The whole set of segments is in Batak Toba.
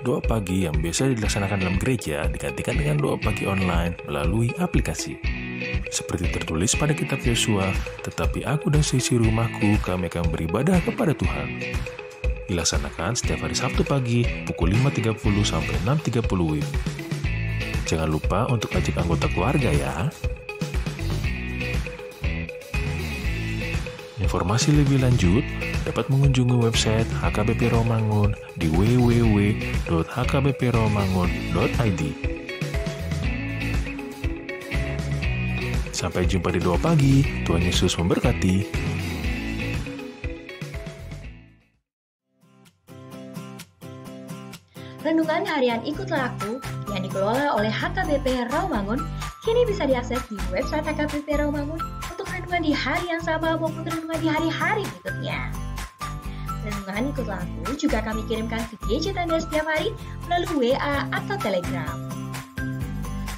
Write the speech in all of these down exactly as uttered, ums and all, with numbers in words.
Doa pagi yang biasa dilaksanakan dalam gereja digantikan dengan doa pagi online melalui aplikasi. Seperti tertulis pada kitab Yosua, "Tetapi aku dan seisi rumahku, kami akan beribadah kepada Tuhan." Dilaksanakan setiap hari Sabtu pagi pukul lima tiga puluh sampai enam tiga puluh W I B. Jangan lupa untuk ajak anggota keluarga ya. Informasi lebih lanjut dapat mengunjungi website H K B P Rawamangun di w w w dot h k b p rawamangun dot i d. Sampai jumpa di doa pagi. Tuhan Yesus memberkati. Renungan Harian Ikutlah Aku yang dikelola oleh H K B P Rawamangun kini bisa diakses di website H K B P Rawamangun untuk renungan di hari yang sama maupun renungan di hari-hari berikutnya. Renungan Ikutlah Aku juga kami kirimkan ke gadget Anda setiap hari melalui W A atau Telegram.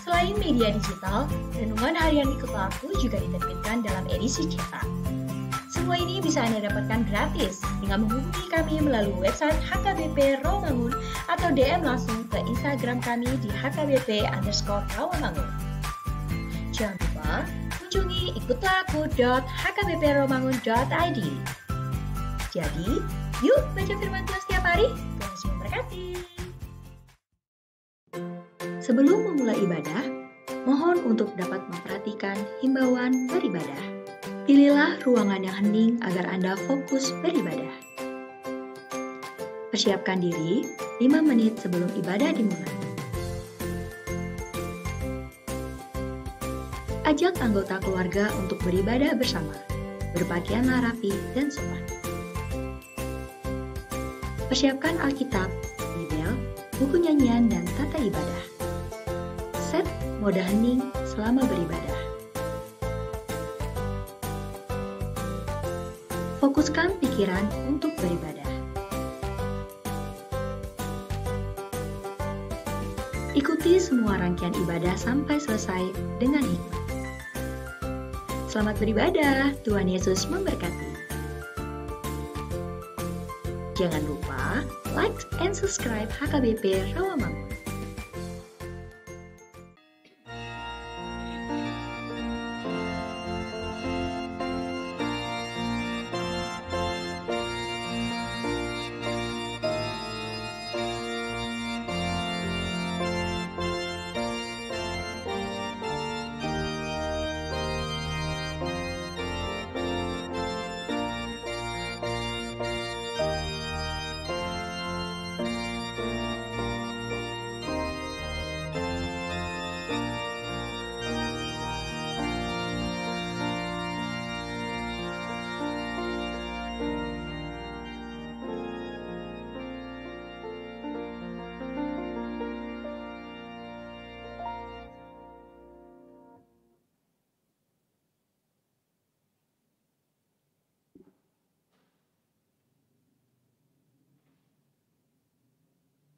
Selain media digital, Renungan Harian Ikutlah Aku juga diterbitkan dalam edisi cetak. Semua ini bisa Anda dapatkan gratis dengan menghubungi kami melalui website H K B P Rawamangun atau D M langsung ke Instagram kami di H K B P underscore Rawamangun. Jangan lupa kunjungi ikutlah aku dot h k b p rawamangun dot i d. Jadi, yuk baca firman Tuhan setiap hari. Tuhan Yesus memberkati. Sebelum memulai ibadah, mohon untuk dapat memperhatikan himbauan beribadah. Pilihlah ruangan yang hening agar Anda fokus beribadah. Persiapkan diri lima menit sebelum ibadah dimulai. Ajak anggota keluarga untuk beribadah bersama. Berpakaianlah rapi dan sopan. Persiapkan Alkitab, Bibel, buku nyanyian, dan tata ibadah. Set mode hening selama beribadah. Fokuskan pikiran untuk beribadah. Ikuti semua rangkaian ibadah sampai selesai dengan hikmat. Selamat beribadah, Tuhan Yesus memberkati. Jangan lupa like and subscribe H K B P Rawamangun.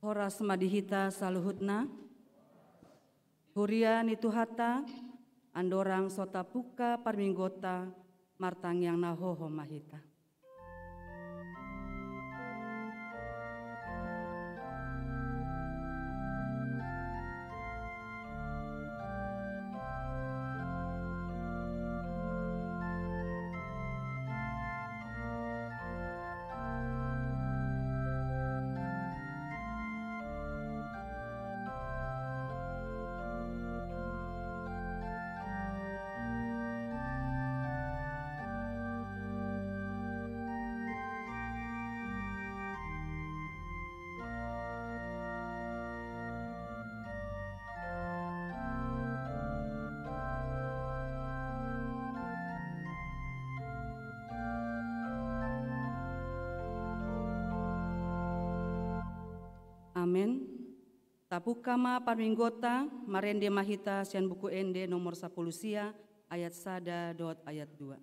Horas ma di hita saluhutna. Huria ni Tuhanta, andorang so tapungka parmingguonta, martangiang na hohom ma hita. Amen. Tapungka ma parmingguonta, marende ma hita sian Buku Ende nomor sampulu sia, ayat sada dohot ayat dua.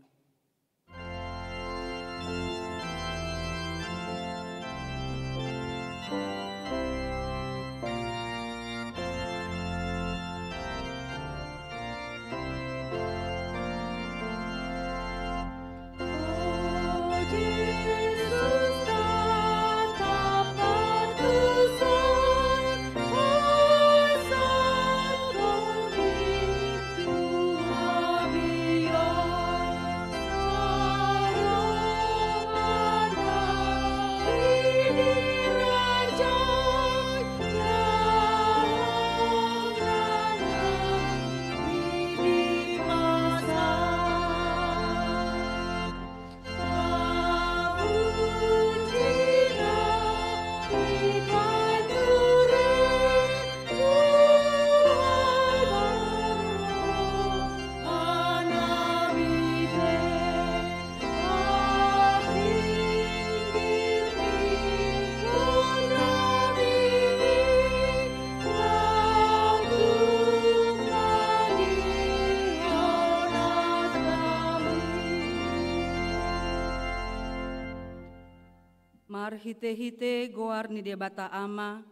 Marhite-hite goar ni Debata Ama,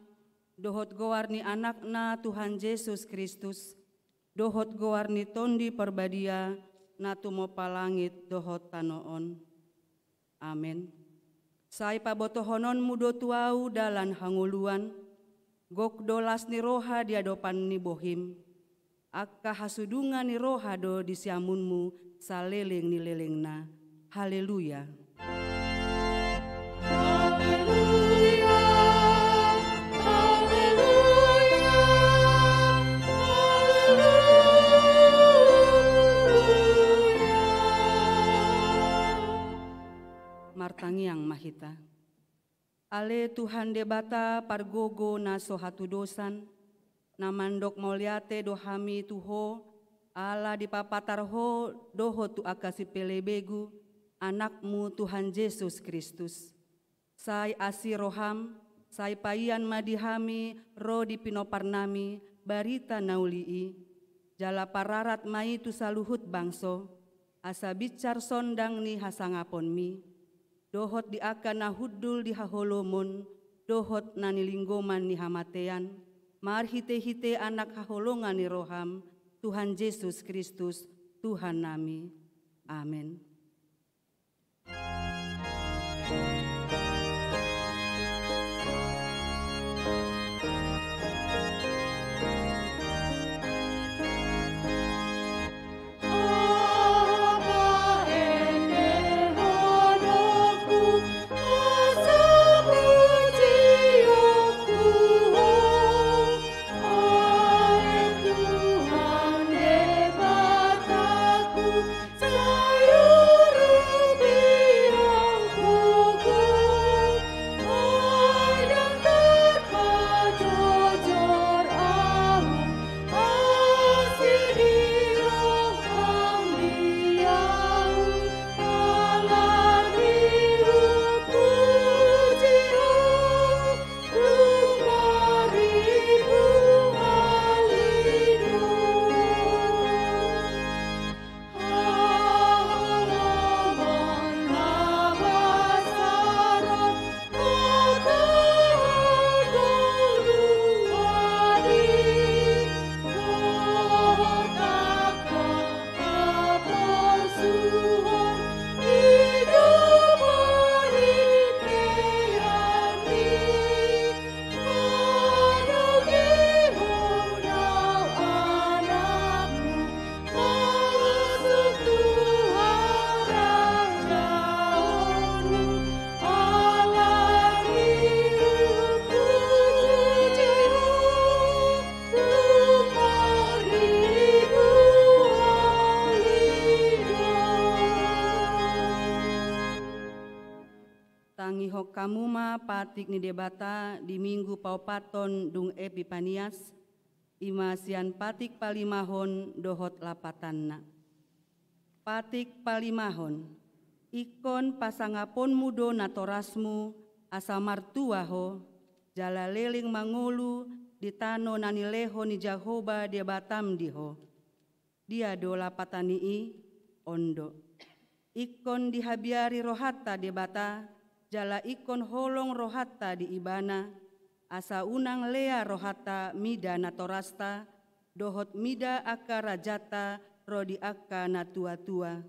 dohot goar ni Anakna Tuhan Jesus Kristus, dohot goar ni Tondi Parbadia, na tumompa langit dohot tano on. Amen. Sai pabotohononmu do tu ahu dalan hangoluan, gok do las ni roha di adopan ni bohim. Angka hasudungan ni roha do di siamunmu saleleng ni lelengna. Haleluya. Haleluya, haleluya, haleluya. Martangiang ma hita. Ale Tuhan Debata pargogo na so hatudosan, na mandok mauliate do hami tu Ho, ala dipapatar Ho dohot tu angka sipelebegu, Anakmu Tuhan Jesus Kristus. Sai asi roham, sai paian ma di hami ro di pinompar nami barita na uli i, jala pararat ma i tu saluhut bangso, asa binsar sondang ni hasangaponmi, dohot di angka na hundul di haholomon, dohot na nilinggoman ni hamatean, marhite-hite Anak haholongan ni roham, Tuhan Jesus Kristus, Tuhan nami. Amen. Tangihon hamu ma patik ni Debata di Minggu paopathon dung Epipanias, i ma sian patik palimahon dohot lapatanna. Patik palimahon. Ingkon pasangaponmu do natorasmu, asa martua ho, jala leleng mangolu di tano na nilehon ni Jahowa Debatam di ho. Dia do lapatan ni i? On do. Ingkon dihabiari rohanta Debata, jala ingkon holong rohanta di Ibana, asa unang lea rohanta mida natorasta, dohot mida angka rajanta ro di angka na tua-tua.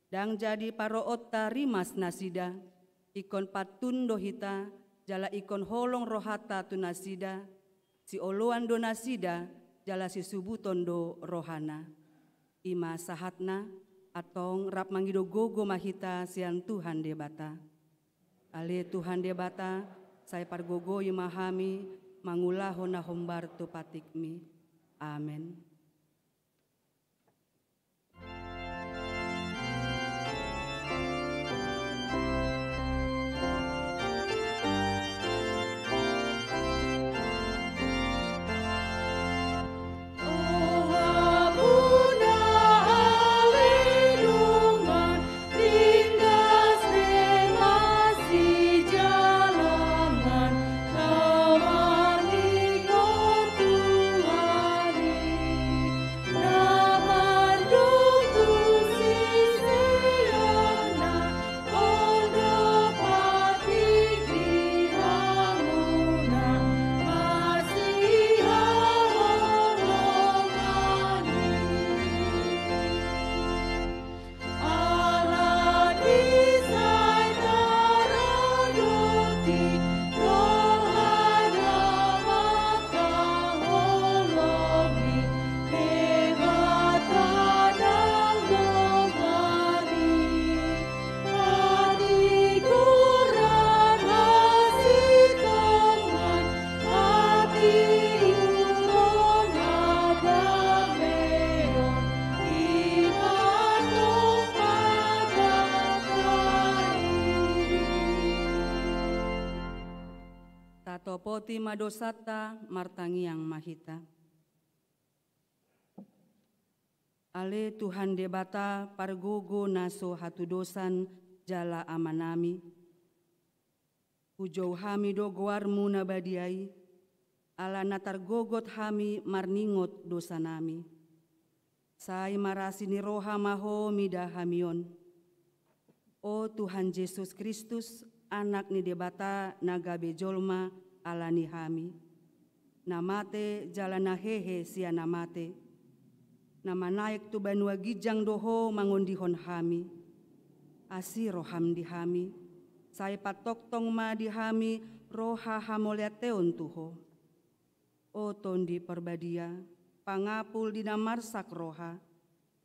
Ndang jadi paroonta rimas nasida, ingkon pantun do hita, jala ingkon holong rohanta tu nasida, sioloan do nasida, jala sisubuton do rohana. I ma sahatna, antong rap mangido gogo ma hita sian Tuhan Debata. Ale Tuhan Debata, sai pargogoi ma hami mangulahon na hombar tu patikmi. Amen. Topoti ma dosanta, martangiang ma hita. Ale Tuhan Debata, pargogo na so hatudosan jala Amanami, hujou hami do goarmu na badia i, ala na targogot hami marningot dosanami. Sai marasi ni roha ma Ho mida hami on. O Tuhan Jesus Kristus, Anak ni Debata na gabe jolma ala ni hami, na mate jala na hehe sian na mate, na manaek tu banua ginjang do Ho mangondihon hami. Asi roham di hami, sai patongtong ma di hami roha hamauliateon tu Ho. O Tondi Parbadia, pangapul di na marsak roha,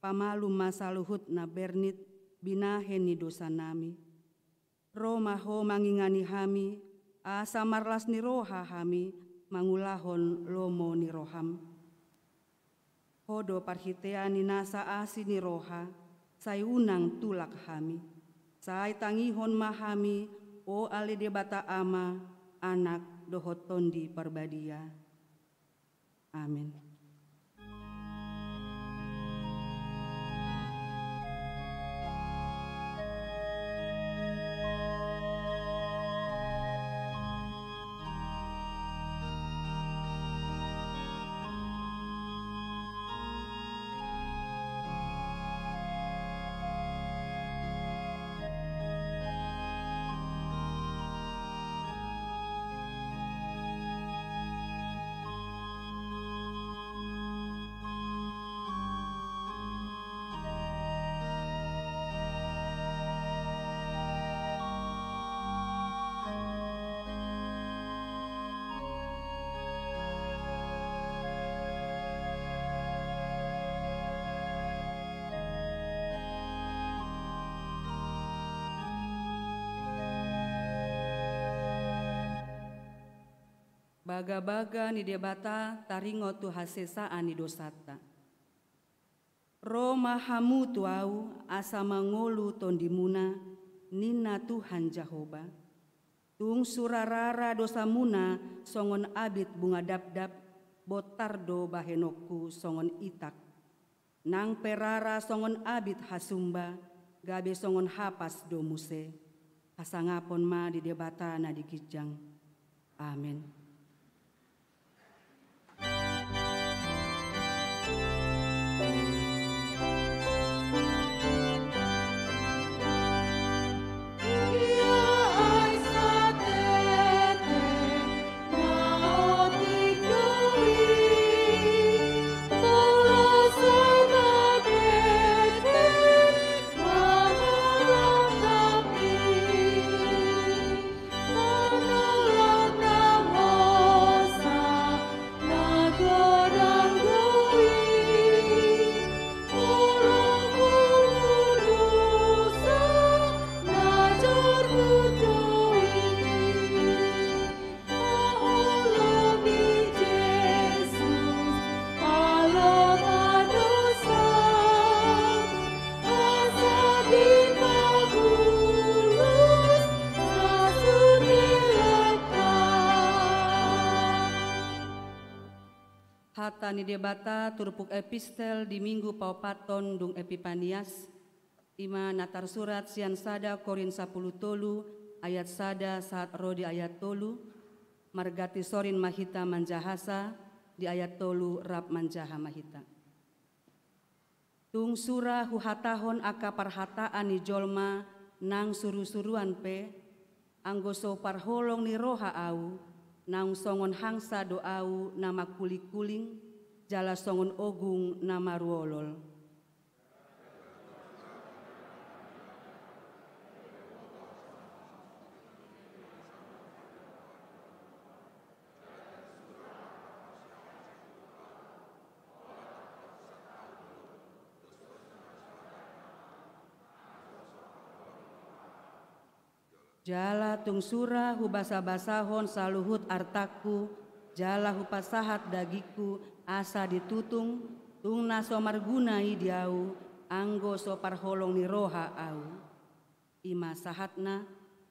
pamalum ma saluhut na bernit binahen ni dosanami. Ro ma Ho mangingani hami, asa marlas ni roha hami mangulahon lomo ni roham. Ho do parhitean ni nasa asi ni roha, sai unang tulak hami. Sai tangihon ma hami, o ale Debata Ama, Anak, dohot Tondi Parbadia. Amen. Bagabaga ni Debata taringot tu hasesaan ni dosanta. Ro ma hamu tu Ahu, asa mangolu tondimuna, ninna Tuhan Jahowa. Tung sura rara dosamuna songon abit bunga dapdap, bontar do bahenonku songon itak. Nang pe rara songon abit hasumba, gabe songon hapas do muse. Hasangapon ma di Debata na di ginjang. Amen. Hata ni Debata turpuk epistel di Minggu paopathon dung Epipanias, i ma na tarsurat sian sada Korint sampulu tolu ayat sada sahat ro di ayat tolu, marganti sorin ma hita manjahasa, di ayat tolu rap manjaha ma hita. Tung sura huhatahon angka parhataan ni jolma nang surusuruan pe, anggo so parholong ni roha ahu, naung songon hangsa do ahu na mangkulingkuling, jala songon ogung na maruolol. Jala tung sura hubasabasahon saluhut artangku, jala hupasahat dagingku asa ditutung, tung na so marguna i di ahu, anggo so parholong ni roha ahu. I ma sahatna,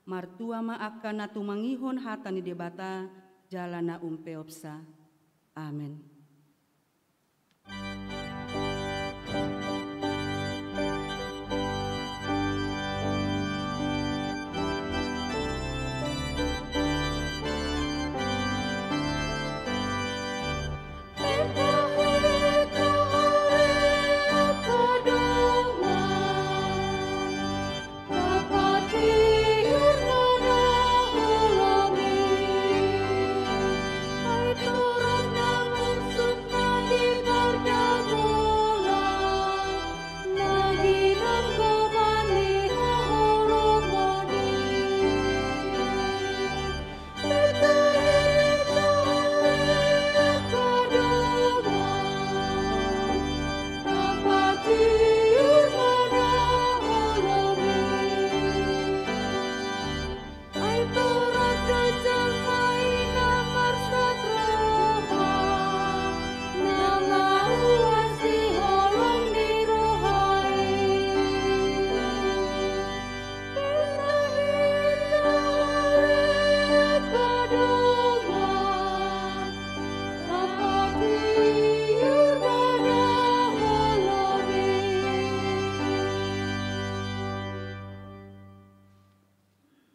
martua ma angka na tumangihon hata ni Debata, jala na umpeopsa. Amen.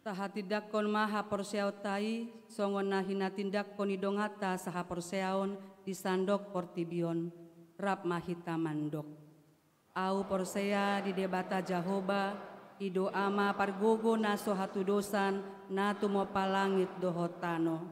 Tahatindangkon ma haporseaonta i, songon na hinatindangkon ni donganta sahaporseaon di sandok portibi on. Rap ma hita mandok. Ahu porsea di Debata Jahowa, i do Ama pargogo na so hatudosan, na tumompa langit dohot tano.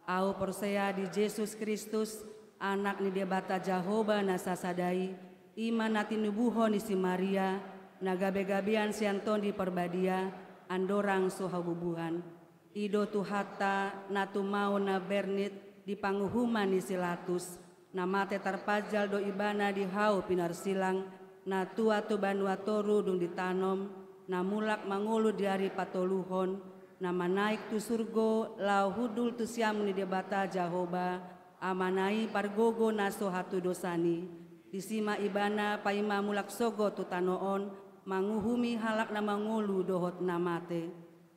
Ahu porsea di Jesus Kristus, Anak ni Debata Jahowa na sasada i, i ma na tinubuhon ni si Maria, na gabegabean sian Tondi Parbadia, andorang so habubuhan. I do Tuhanta, na tumaon na bernit di panguhuman ni si Latus, na mate tarpanjal do Ibana di hau pinarsilang, na tua tu banua toru dung ditanom, na mulak mangolu di ari patoluhon, na manaek tu surgo laho hundul tu siamun ni Debata Jahowa, Amana i pargogo na so hatudosan i. Disi ma Ibana paima mulak sogot tu tano on, manguhumi halak na mangolu dohot na mate.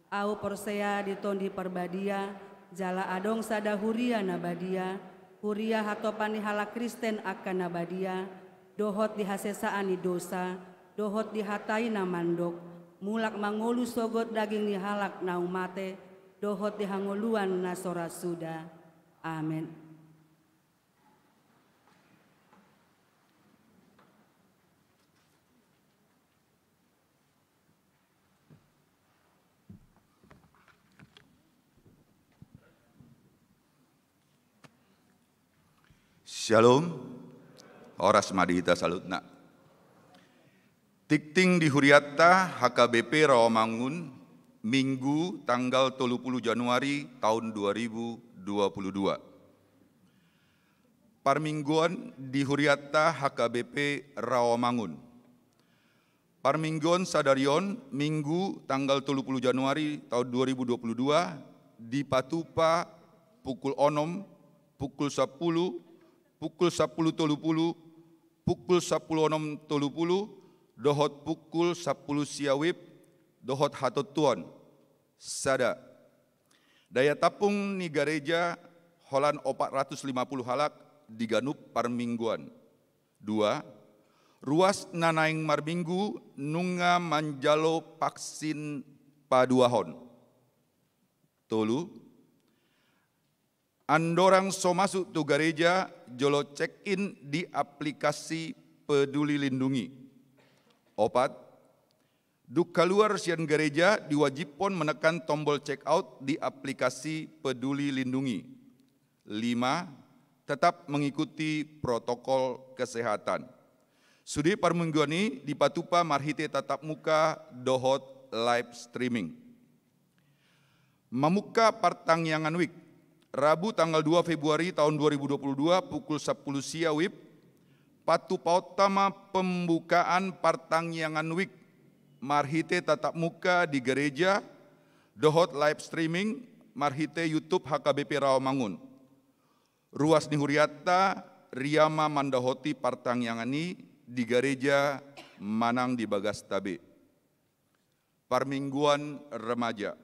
Ahu porsea di Tondi Parbadia, jala adong sada huria na badia, huria hatopan ni halak Kristen angka na badia, dohot di hasesaan ni dosa, dohot di hata i na mandok, mulak mangolu sogot daging ni halak naung mate, dohot di hangoluan na so ra suda. Amen. Syalom. Horas ma di hita saluhutna. Tingting di hurianta H K B P Rawamangun, Minggu tanggal tolu pulu Januari taon dua ribu dua pulu dua. Parmingguon di hurianta H K B P Rawamangun. Parmingguon sadari on, Minggu tanggal tolu pulu Januari taon dua ribu dua pulu dua, dipatupa pukul onom, pukul sampulu, pukul sampulu tolu pulu, pukul sampulu onom tolu pulu, dohot pukul sampulu sia WIB, dohot hatontuon. Sada. Daya tampung ni gareja holan opat ratus lima pulu halak di ganup parmingguon. Dua. Ruas na naeng marminggu nunga manjalo vaksin paduahon. Tolu. Andorang so masuk tu gareja, jolo check in di aplikasi Peduli Lindungi. Opat. Dung kaluar sian gareja, diwajibhon menekan tombol check out di aplikasi Peduli Lindungi. Lima. Tetap mengikuti protokol kesehatan. Sude parmingguon i dipatupa marhite tatap muka dohot live streaming. Mamungka Partangiangan Week. Rabu tanggal dua Februari taon dua ribu dua pulu dua pukul sampulu sia WIB, patupaonta ma pembukaan Partangiangan Week marhite tatap muka di gareja dohot live streaming marhite YouTube H K B P Rawamangun. Ruas ni hurianta ria ma mandohoti partangiangan i di gareja manang di bagasta be. Parmingguon remaja.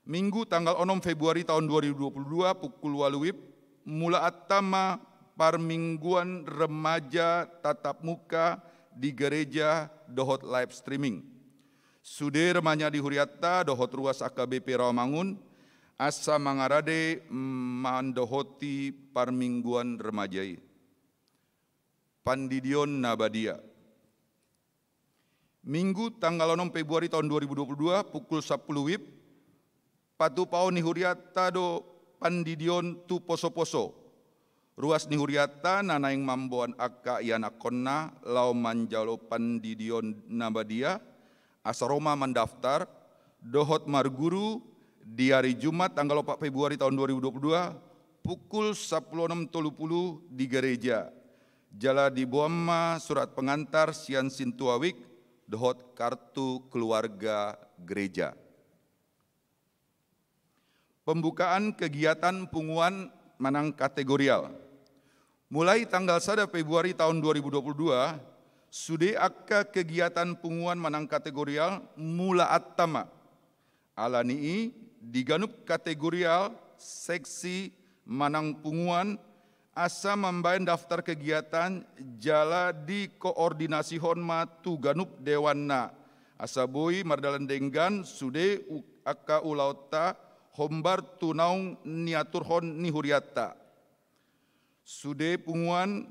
Minggu tanggal onom Februari tahun dua ribu dua puluh dua, pukul ualu wib, mulaanta ma parmingguan remaja tatap muka di gereja dohot live streaming. Sude remaja ni hurianta dohot ruas H K B P Rawamangun asa mangarade mandohoti parmingguan remaja i. Pandidion na badia. Minggu tanggal onom Februari tahun dua ribu dua puluh dua, pukul sampulu wib, patupaon ni hurianta do pandidion tu poso-poso. Ruas ni hurianta na naeng mamboan angka ianakhonna laho manjalo pandidion na badia, asa ro ma mandaftar dohot marguru di ari Jumat tanggal opat Februari tahun dua ribu dua puluh dua, pukul sampulu onom tolu pulu di gereja. Jala diboan ma surat pengantar sian sintua wik dohot kartu keluarga gereja. Pembukaan kegiatan punguan manang kategorial. Mulai tanggal sada Februari tahun dua ribu dua puluh dua, sude angka kegiatan punguan manang kategorial mulaanta ma. Alani i, di ganup kategorial, seksi, manang punguan, asa mambaen daftar kegiatan jala dikoordinasihon ma tu ganup dewanna, asa boi mardalan denggan sude u-, angka ulaonta hombar tu naung niaturhon ni hurianta. Sude punguan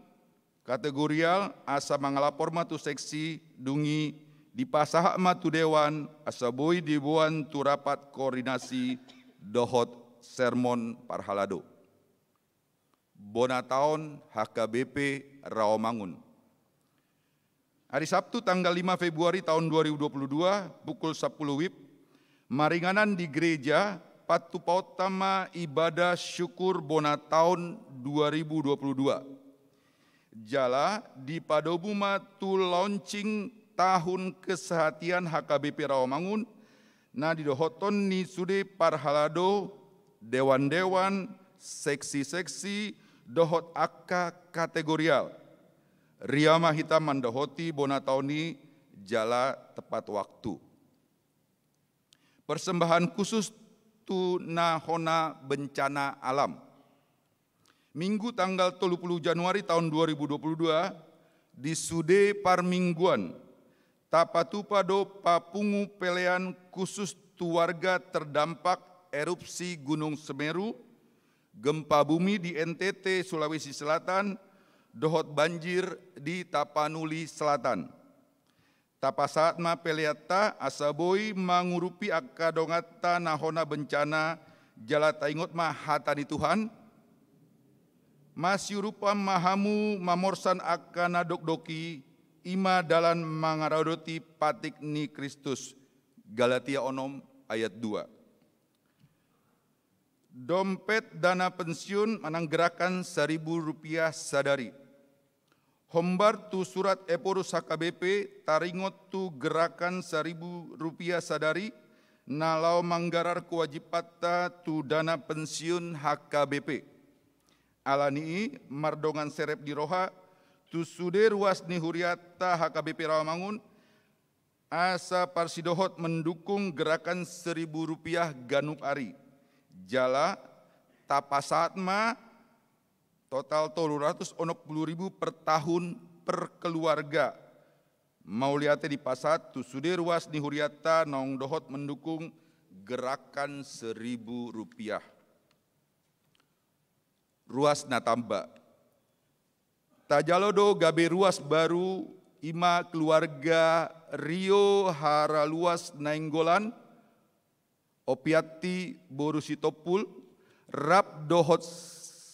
kategorial asa mangalapor ma tu seksi, dung i dipasahat ma tu dewan asa boi diboan tu rapat koordinasi dohot sermon parhalado. Bona taon H K B P Rawamangun. Ari Sabtu tanggal lima Februari tahun dua ribu dua puluh dua, pukul sampulu wib, maringanan di gereja, patupaonta ma ibadah syukur bona taon dua ribu dua puluh dua. Jala dipadomu ma tu launching tahun kesehatian H K B P Rawamangun, na didohothon ni sude parhalado, dewan-dewan, seksi-seksi, dohot angka kategorial. Ria ma hita mandohoti bona taon i jala tepat waktu. Persembahan khusus tu na hona bencana alam. Minggu tanggal tolu pulu Januari tahun dua ribu dua puluh dua, di sude parmingguan, tapatupa do papungu pelean khusus tu warga terdampak erupsi Gunung Semeru, gempa bumi di N T T Sulawesi Selatan, dohot banjir di Tapanuli Selatan. Tapasahat ma peleanta asa boi mangurupi angka donganta na hona bencana, jala taingot ma hata ni Tuhan. Masiurupan ma hamu mamorsan angka na dokdok i, i ma dalan mangaradoti patik ni Kristus. Galatia onom ayat dua. Dompet dana pensiun manang gerakan saribu rupiah sadari. Hombar tu surat Ephorus H K B P taringot tu gerakan saribu rupiah sadari, na laho manggarar kewajibanta tu dana pensiun H K B P. Alani i, mardongan serep ni roha, tu sude ruas ni hurianta H K B P Rawamangun, asa parsidohot mendukung gerakan seribu rupiah ganup ari. Jala tapasahat ma total tolu ratus onom pulu ribu per tahun per keluarga. Mauliate dipasahat tu sude ruas ni hurianta naung dohot mendukung gerakan seribu rupiah. Ruas na tamba. Tajalo do gabe ruas baru, i ma keluarga Rio Haraluas Nainggolan, Opianti boru Sitompul, rap dohot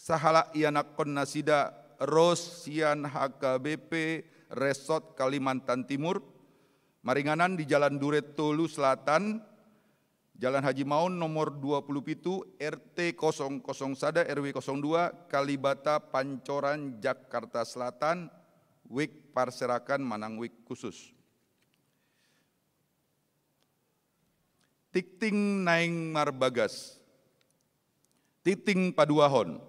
sahalak ianakhon nasida ro sian H K B P Resort Kalimantan Timur, maringanan di Jalan Duren tolu Selatan, Jalan Haji Maun nomor dua pulu pitu, R T kosong kosong sada, R W kosong dua, Kalibata, Pancoran, Jakarta Selatan, wik parserahan manang wik khusus. Tingting naeng marbagas. Tingting paduahon.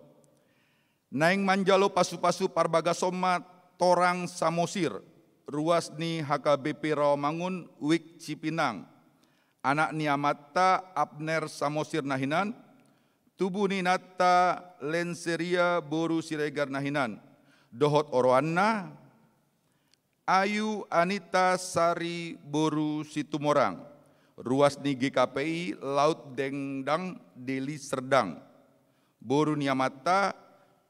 Naeng manjalo pasupasu parbagason ma Torang Samosir, ruas ni H K B P Rawamangun, wik Cipinang. Anak ni amanta Abner Samosir na hinan, tubu ni inanta Lenseria boru Siregar na hinan, dohot oroanna, Ayu Anita Sari boru Situmorang, ruas ni G K P I Laut Dengdang Deli Serdang, boru ni amanta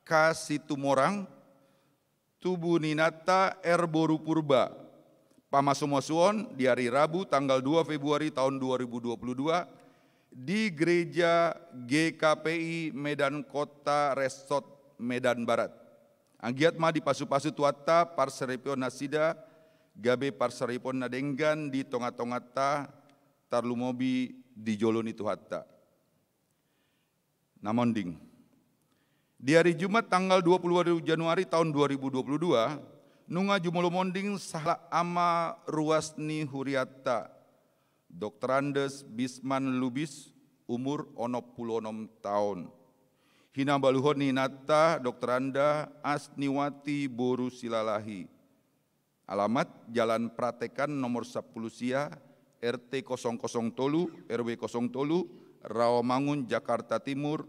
K Situmorang, tubu ni inanta R boru Purba. Pamasumasuon di hari Rabu tanggal dua Februari tahun dua ribu dua puluh dua di Gereja G K P I Medan Kota Resort Medan Barat. Anggiat ma dipasupasu Tuhanta parsaripeon nasida, gabe parsaripeon na denggan di tongatonganta, tarlumobi di jolo ni Tuhanta. Na monding. Di hari Jumat tanggal dua puluh Januari tahun dua ribu dua puluh dua, nunga jumolo monding sahalak ama ruas ni hurianta, Doktorandes Bisman Lubis, umur onom pulu onom taon. Hinabaluhon ni inanta Doktoranda Asniwati boru Silalahi. Alamat Jalan Pratekan nomor sampulu sia, R T kosong kosong tolu, R W kosong tolu, Rawamangun, Jakarta Timur,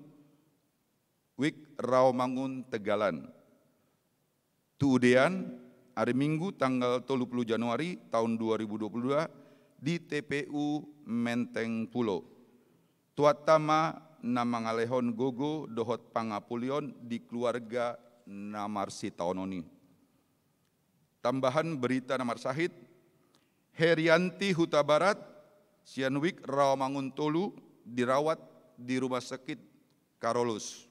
Wik Rawamangun, Tegalan. Tuudean, hari Minggu tanggal tolu pulu Januari tahun dua ribu dua puluh dua di T P U Menteng Pulo. Tuhanta ma na mangalehon gogo dohot pangapulion di keluarga na marsitaonon i. Tambahan berita na marsahit, Herianti Hutabarat, sian Wik Rawamangun tolu, dirawat di Rumah Sakit Karolus.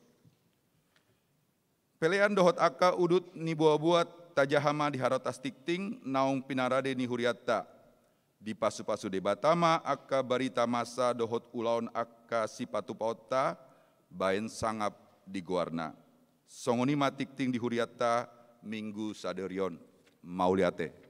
Pelean dohot angka udut ni boaboa tajaha ma di harotas tingting naung pinarade ni hurianta. Dipasupasu Debata ma angka barita masa dohot ulaon angka sipatupaonta baen sangap di goarna. Songon i ma tingting di hurianta Minggu sadari on. Mauliate.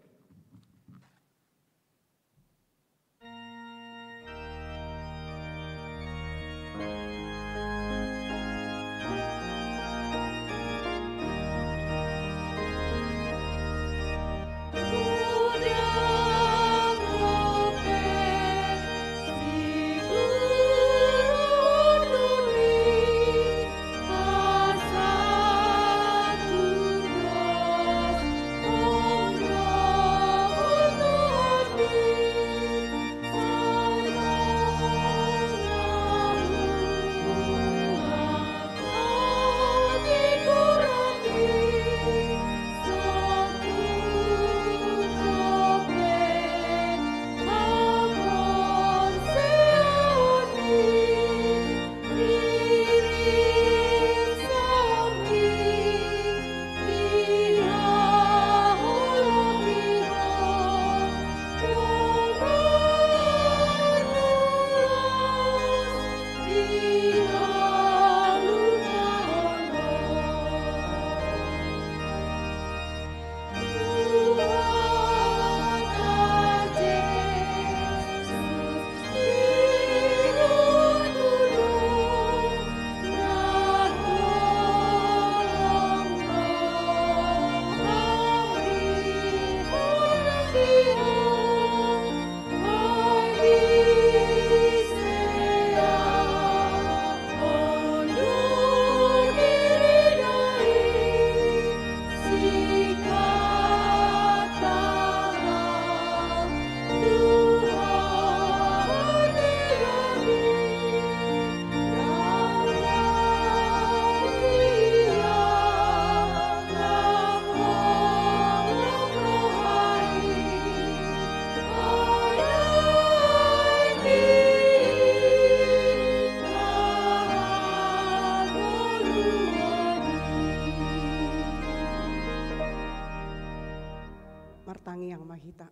Martangiang ma hita.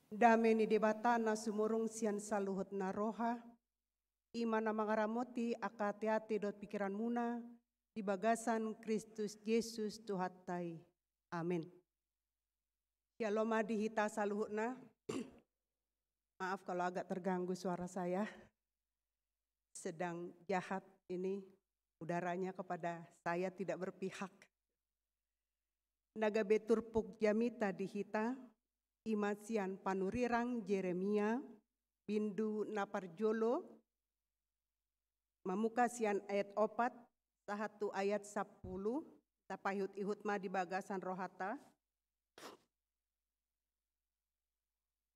Dame ni Debata na sumurung sian saluhutna roha, i ma na mangaramoti angka ateate dohot pingkiranmuna di bagasan Kristus Jesus Tuhanta i. Amin. Syalom ma di hita saluhutna. Maaf kalau agak terganggu suara saya. Sedang jahat ini udaranya kepada saya, tidak berpihak. Na gabe turpuk jamita di hita, i ma sian panurirang Jeremia, bindu na parjolo, mamungka sian ayat opat sahat tu ayat sampulu, tapaihut-ihut ma di bagasan rohanta.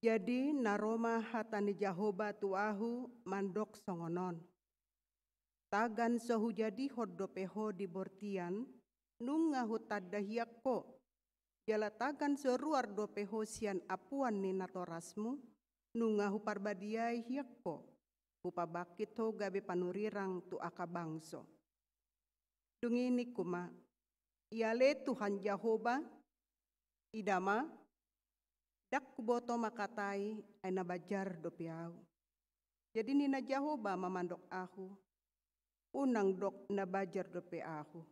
Jadi na ro ma hata ni Jahowa tu ahu mandok songon on: Tagan so hujadihon dope ho di bortian, nunga hutanda hian ho. Jala tagan so ruar dope ho sian ampuan ni natorasmu, nunga huparbadiai hian ho, hupabangkit ho gabe panurirang tu angka bangso. Dung i ningku ma: Ia ale Tuhan Jahowa, ida ma, ndang huboto mangkatai, ai na banjar dope ahu. Jadi ninna Jahowa ma mandok ahu: Unang dok na banjar dope ahu.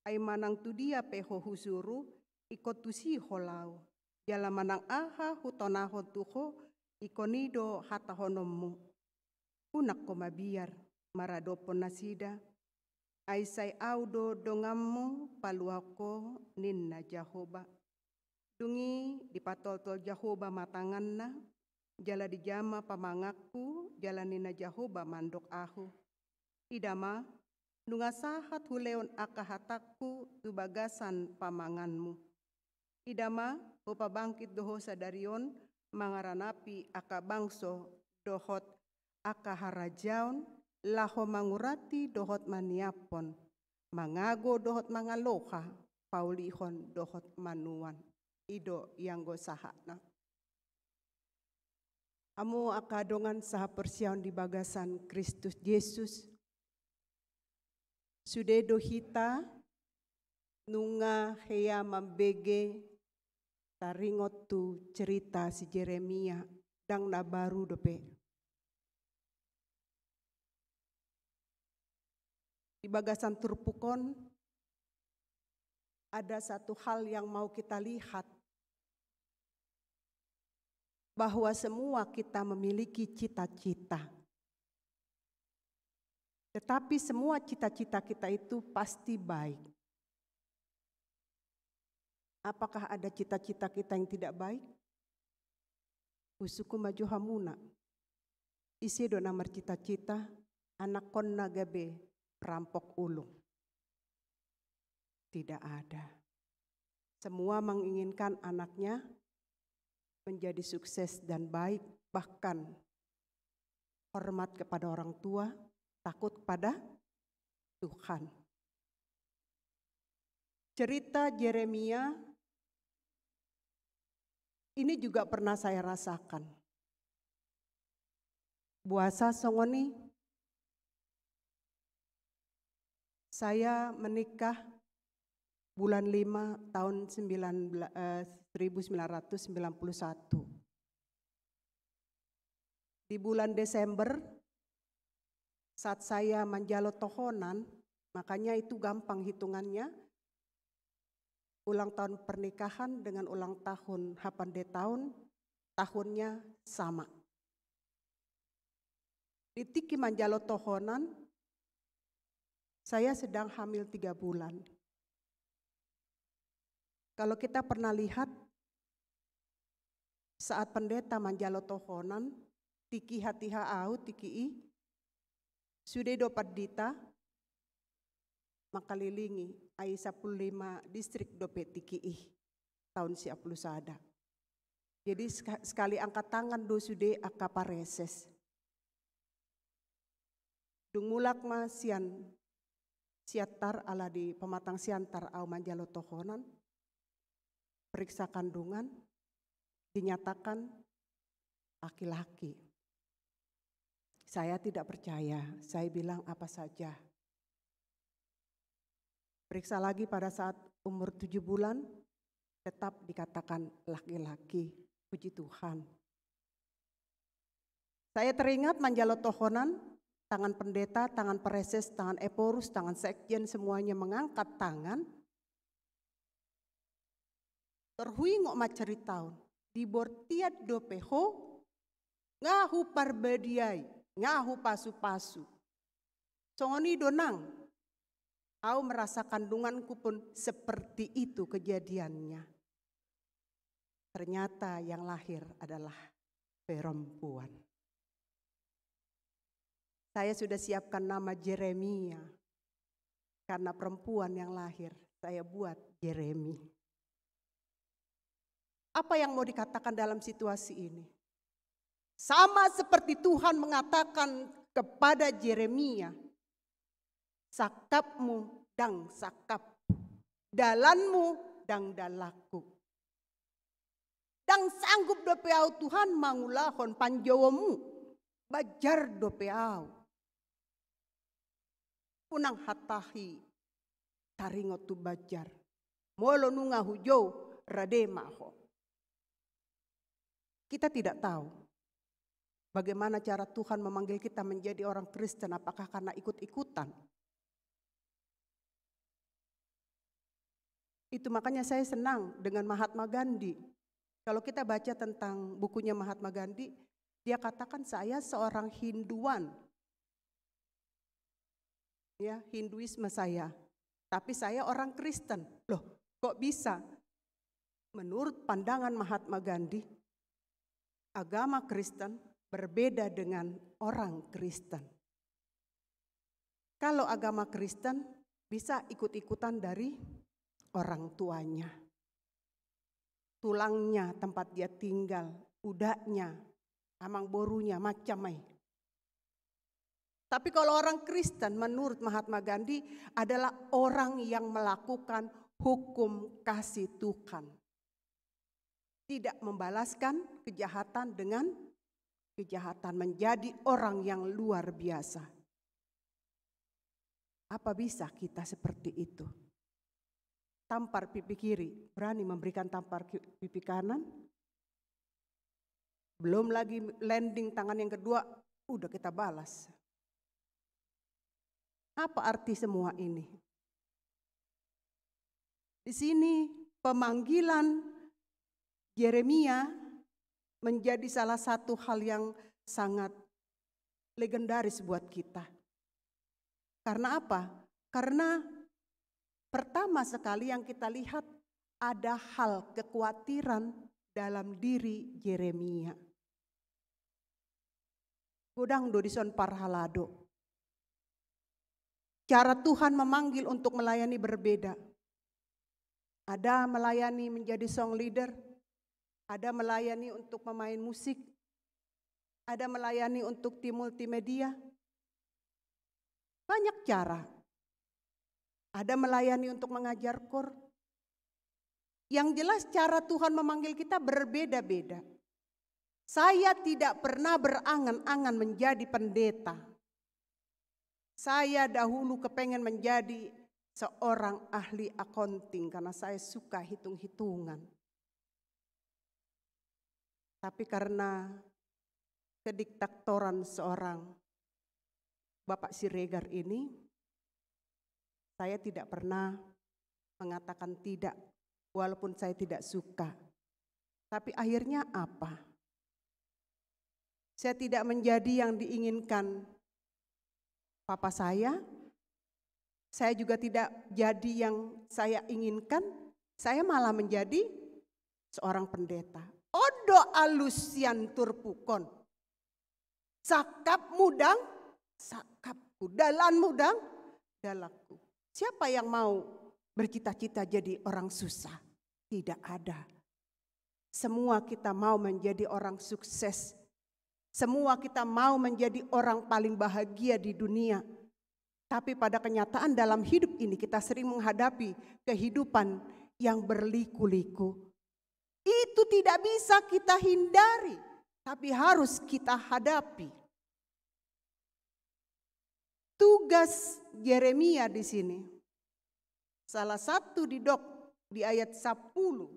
Ai manang tu dia pe ho husuru, ingkon tusi ho laho. Jala manang aha hutonahon tu ho, ingkon i do hatahononmu. Unang ho mabiar maradophon nasida. Ai sai ahu do donganmu paluahon ho, ninna Jahowa. Dung i dipatoltol Jahowa ma tanganna, jala dijama pamanganku, jala ninna Jahowa mandok ahu: Ida ma, nunga sahat hulehon angka hatangku tu bagasan pamanganmu. Ida ma, hupabangkit do ho sadari on mangaranapi angka bangso dohot angka harajaon, laho mangurati dohot maniaphon, mangago dohot mangaloha, paulihon dohot manuan. I do ianggo sahatna. Hamu angka dongan sahaporseaon di bagasan Kristus Jesus, sude do hita nunga hea mambege taringot tu cerita si Jeremia, ndang na baru dope. Di bagasan turpuk on, ada satu hal yang mau kita lihat, bahwa semua kita memiliki cita-cita. Tetapi semua cita-cita kita itu pasti baik. Apakah ada cita-cita kita yang tidak baik? Husungkun ma jo hamuna. Ise do na marcita-cita anakkonna gabe perampok ulung? Tidak ada. Semua menginginkan anaknya menjadi sukses dan baik, bahkan hormat kepada orang tua, takut kepada Tuhan. Cerita Jeremia ini juga pernah saya rasakan. Boasa songon i? Saya menikah bulan lima tahun sembilan belas, eh, seribu sembilan ratus sembilan puluh satu. Di bulan Desember, saat saya manjalo tohonan, makanya itu gampang hitungannya, ulang tahun pernikahan dengan ulang tahun hapandetaon, tahunnya sama. Di tingki manjalo tohonan, saya sedang hamil tiga bulan. Kalau kita pernah lihat, saat pendeta manjalo tohonan, tingki hatiha au, tingki i, sude do pandita mangkalilingi, ai sampulu lima distrik dope tingki i tahun sia pulu sada. Jadi seka-, sekali angkat tangan do sude angka pareses. Dung mulak ma sian siantar, ala di pamatang siantar au manjalo tohonan, periksa kandungan, dinyatakan laki-laki. Saya tidak percaya, saya bilang apa saja. Periksa lagi pada saat umur tujuh bulan, tetap dikatakan laki-laki. Puji Tuhan. Saya teringat manjalo tohonan, tangan pendeta, tangan pareses, tangan ephorus, tangan sekjen, semuanya mengangkat tangan. Tor huingot ma ceritaon, di bortian dope ho, nga huparbadiai, nga hupasu-pasu. Songon i do nang, au merasa kandunganku pun seperti itu kejadiannya. Ternyata yang lahir adalah perempuan. Saya sudah siapkan nama Jeremia. Karena perempuan yang lahir, saya buat Jeremi. Apa yang mau dikatakan dalam situasi ini? Sama seperti Tuhan mengatakan kepada Jeremia, "Sangkapmu ndang sangkapku, dalanmu ndang dalanku." Ndang sanggup dope ahu, Tuhan, mangulahon panjouonmu. Banjar dope ahu. Unang hatahi taringot tu banjar. Molo nunga hujou, rade ma ho. Kita tidak tahu bagaimana cara Tuhan memanggil kita menjadi orang Kristen, apakah karena ikut-ikutan? Itu makanya saya senang dengan Mahatma Gandhi. Kalau kita baca tentang bukunya Mahatma Gandhi, dia katakan, "Saya seorang Hinduan." Ya, Hinduisme saya. Tapi saya orang Kristen. Loh, kok bisa? Menurut pandangan Mahatma Gandhi, agama Kristen berbeda dengan orang Kristen. Kalau agama Kristen bisa ikut-ikutan dari orang tuanya. Tulangnya, tempat dia tinggal, udaknya, amang borunya, macam ai. Tapi kalau orang Kristen, menurut Mahatma Gandhi, adalah orang yang melakukan hukum kasih Tuhan. Tidak membalaskan kejahatan dengan kejahatan, menjadi orang yang luar biasa. Apa bisa kita seperti itu? Tampar pipi kiri, berani memberikan tampar ki-, pipi kanan. Belum lagi landing tangan yang kedua, udah kita balas. Apa arti semua ini? Di sini pemanggilan Yeremia menjadi salah satu hal yang sangat legendaris buat kita. Karena apa? Karena pertama sekali yang kita lihat, ada hal kekhawatiran dalam diri Yeremia. Godang do dison parhalado. Cara Tuhan memanggil untuk melayani berbeda. Ada melayani menjadi song leader, ada melayani untuk pemain musik, ada melayani untuk tim multimedia. Banyak cara. Ada melayani untuk mengajar kor. Yang jelas, cara Tuhan memanggil kita berbeda-beda. Saya tidak pernah berangan-angan menjadi pendeta. Saya dahulu kepengen menjadi seorang ahli accounting karena saya suka hitung-hitungan. Tapi karena kediktatoran seorang Bapak Siregar ini, saya tidak pernah mengatakan tidak, walaupun saya tidak suka. Tapi akhirnya apa? Saya tidak menjadi yang diinginkan papa saya. Saya juga tidak jadi yang saya inginkan. Saya malah menjadi seorang pendeta. On do alus sian turpuk on. Sangkapmu ndang sangkapku, dalanmu ndang dalanku. Siapa yang mau bercita-cita jadi orang susah? Tidak ada. Semua kita mau menjadi orang sukses. Semua kita mau menjadi orang paling bahagia di dunia. Tapi pada kenyataan dalam hidup ini kita sering menghadapi kehidupan yang berliku-liku. Itu tidak bisa kita hindari, tapi harus kita hadapi. Tugas Yeremia di sini, salah satu didok di ayat sapuluh.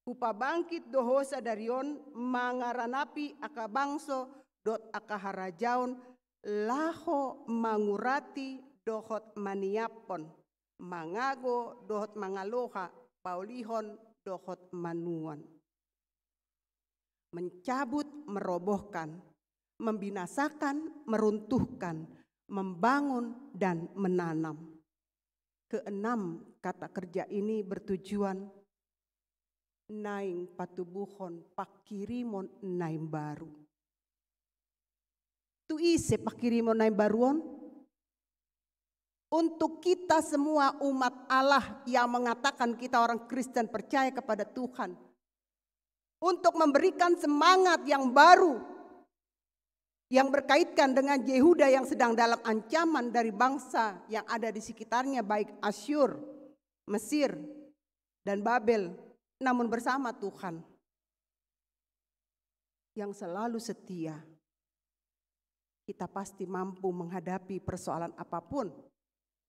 Hupabangkit do ho sadari on mangaranapi angka bangso dohot angka harajaon, laho mangurati dohot maniaphon, mangago dohot mangaloha, paulihon dohot manuan. Mencabut, merobohkan, membinasakan, meruntuhkan, membangun, dan menanam. Keenam kata kerja ini bertujuan naeng patubuhon pangkirimon na imbaru. Tu ise pangkirimon na imbaru on? Untuk kita semua umat Allah yang mengatakan kita orang Kristen percaya kepada Tuhan. Untuk memberikan semangat yang baru yang berkaitkan dengan Yehuda yang sedang dalam ancaman dari bangsa yang ada di sekitarnya, baik Asyur, Mesir, dan Babel, namun bersama Tuhan yang selalu setia, kita pasti mampu menghadapi persoalan apapun,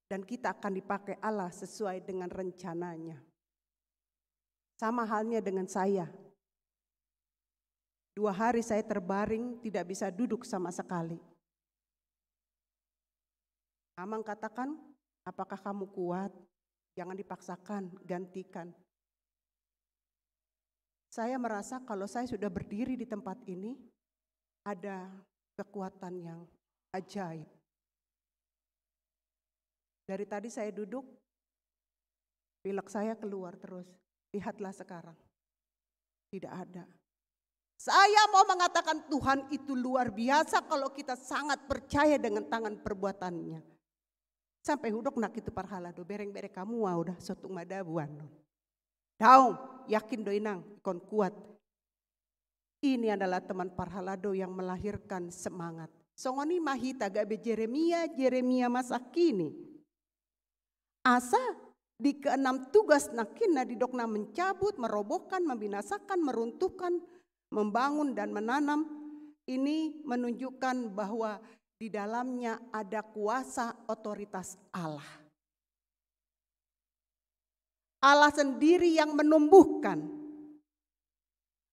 dan kita akan dipakai Allah sesuai dengan rencananya. Sama halnya dengan saya. Dua hari saya terbaring, tidak bisa duduk sama sekali. Amang katakan, "Apakah kamu kuat? Jangan dipaksakan, gantikan." Saya merasa kalau saya sudah berdiri di tempat ini, ada kekuatan yang ajaib. Dari tadi saya duduk, pilek saya keluar terus. Lihatlah sekarang. Tidak ada. Saya mau mengatakan Tuhan itu luar biasa kalau kita sangat percaya dengan tangan perbuatannya. Sampai hudok nangkin tu parhalado, "Bereng-bereng hamu au da, so tung madabu annon." Daong, yakin do inang, ingkon kuat. Ini adalah teman parhalado yang melahirkan semangat. Songon i ma hita gabe Jeremia, Jeremia masa kini. Asa di keenam tugas nangkin na didokna mencabut, merobohkan, membinasakan, meruntuhkan, membangun, dan menanam, ini menunjukkan bahwa di dalamnya ada kuasa otoritas Allah. Allah sendiri yang menumbuhkan,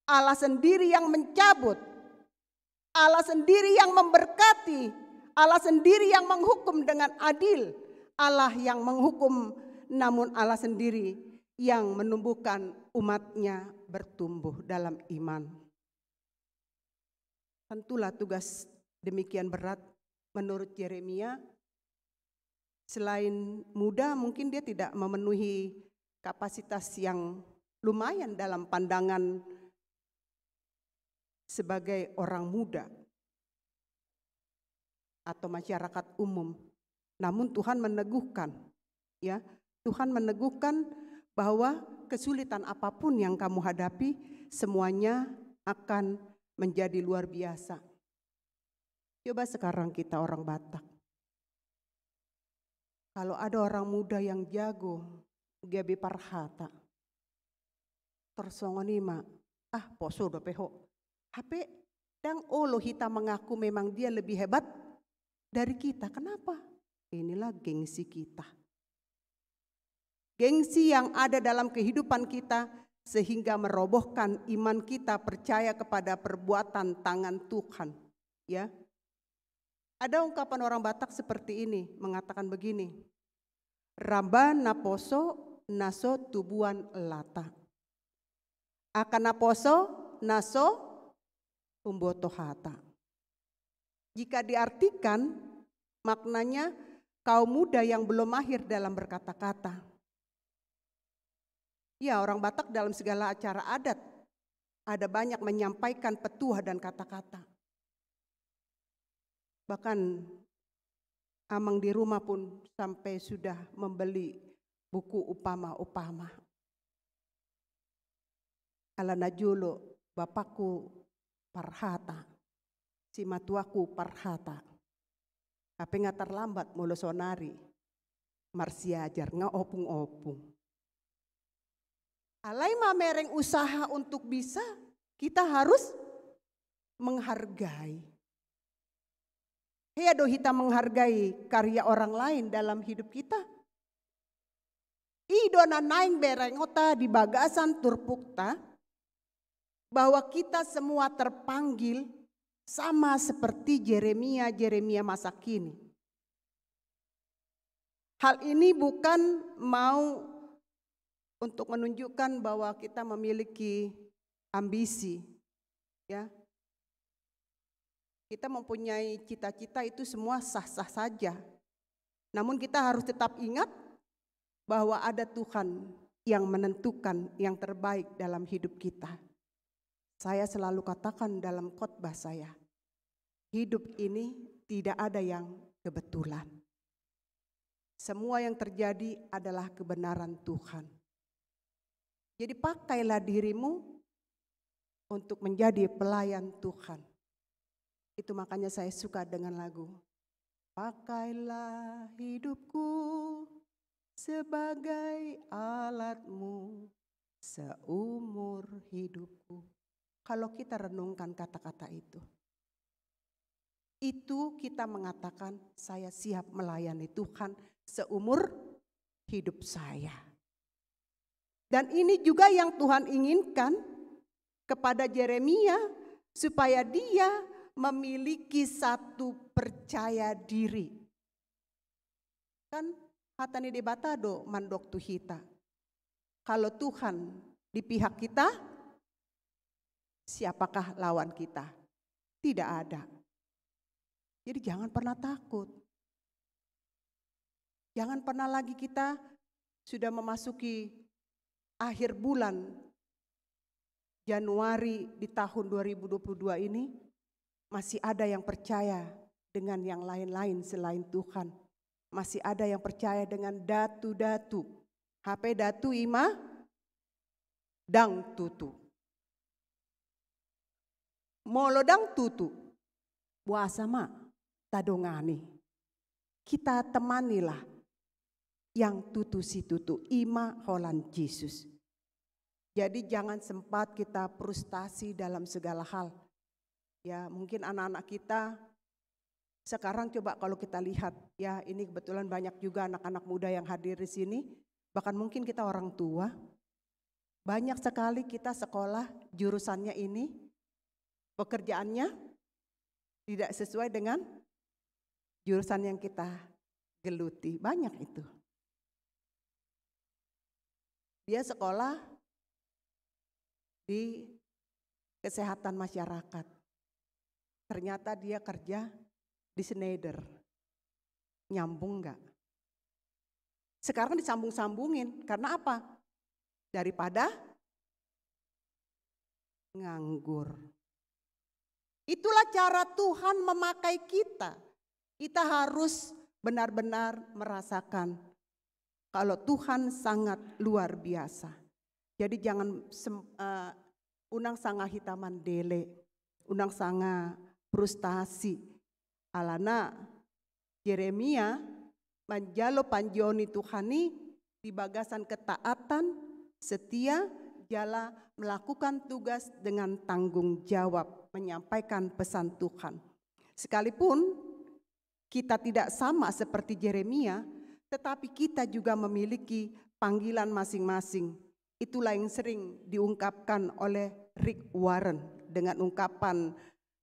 Allah sendiri yang mencabut, Allah sendiri yang memberkati, Allah sendiri yang menghukum dengan adil, Allah yang menghukum, namun Allah sendiri yang menumbuhkan umat-Nya bertumbuh dalam iman. Tentulah tugas demikian berat menurut Yeremia. Selain muda, mungkin dia tidak memenuhi kapasitas yang lumayan dalam pandangan sebagai orang muda atau masyarakat umum. Namun Tuhan meneguhkan, ya, Tuhan meneguhkan bahwa kesulitan apapun yang kamu hadapi, semuanya akan menjadi luar biasa. Coba sekarang kita orang Batak. Kalau ada orang muda yang jago gabe parhata, tor songon i ma, ah, poso dope ho. Hape ndang olo hita mengaku memang dia lebih hebat dari kita. Kenapa? Inilah gengsi kita. Gengsi yang ada dalam kehidupan kita sehingga merobohkan iman kita percaya kepada perbuatan tangan Tuhan. Ya. Ada ungkapan orang Batak seperti ini, mengatakan begini, "Ramba na poso na so tubuan lata. Angka na poso na so umboto hata." Jika diartikan, maknanya kaum muda yang belum mahir dalam berkata-kata. Ya, orang Batak dalam segala acara adat ada banyak menyampaikan petuah dan kata-kata. Bahkan amang di rumah pun sampai sudah membeli buku upama-upama. Ala na jolo bapakku parhata, simatuaku parhata. Hape nga tarlambat molo sonari marsiajar, nga opung-opung. Alai mamereng usaha untuk bisa, kita harus menghargai. Hea do hita menghargai karya orang lain dalam hidup kita. I do na naeng berengonta di bagasan turpukta, bahwa kita semua terpanggil sama seperti Yeremia, Yeremia masa kini. Hal ini bukan mau untuk menunjukkan bahwa kita memiliki ambisi, ya. Kita mempunyai cita-cita, itu semua sah-sah saja. Namun kita harus tetap ingat bahwa ada Tuhan yang menentukan yang terbaik dalam hidup kita. Saya selalu katakan dalam khotbah saya, hidup ini tidak ada yang kebetulan. Semua yang terjadi adalah kebenaran Tuhan. Jadi pakailah dirimu untuk menjadi pelayan Tuhan. Itu makanya saya suka dengan lagu, "Pakailah hidupku sebagai alatmu seumur hidupku." Kalau kita renungkan kata-kata itu, itu kita mengatakan, "Saya siap melayani Tuhan seumur hidup saya." Dan ini juga yang Tuhan inginkan kepada Yeremia, supaya dia memiliki satu percaya diri. Kan hata ni Debata do mandok tu hita, kalau Tuhan di pihak kita, siapakah lawan kita? Tidak ada. Jadi jangan pernah takut. Jangan pernah lagi, kita sudah memasuki akhir bulan Januari di tahun dua ribu dua puluh dua ini, masih ada yang percaya dengan yang lain-lain selain Tuhan. Masih ada yang percaya dengan datu-datu. Hape datu i ma ndang tutu. Molo ndang tutu, boasa ma tadongani? Kita temanilah yang tutu situtu, i ma holan Jesus. Jadi jangan sempat kita frustasi dalam segala hal. Ya, mungkin anak-anak kita sekarang, coba kalau kita lihat, ya, ini kebetulan banyak juga anak-anak muda yang hadir di sini, bahkan mungkin kita orang tua. Banyak sekali kita sekolah jurusannya ini, pekerjaannya tidak sesuai dengan jurusan yang kita geluti. Banyak itu. Dia sekolah di kesehatan masyarakat. Ternyata dia kerja di Schneider. Nyambung nggak? Sekarang disambung-sambungin. Karena apa? Daripada nganggur. Itulah cara Tuhan memakai kita. Kita harus benar-benar merasakan kalau Tuhan sangat luar biasa. Jadi jangan sem-, eh, unang sanga hita mandele, unang sanga frustasi. Alana Yeremia manjalo panjouon ni Tuhan i di bagasan ketaatan, setia, jala melakukan tugas dengan tanggung jawab menyampaikan pesan Tuhan. Sekalipun kita tidak sama seperti Yeremia, tetapi kita juga memiliki panggilan masing-masing. Itulah yang sering diungkapkan oleh Rick Warren dengan ungkapan,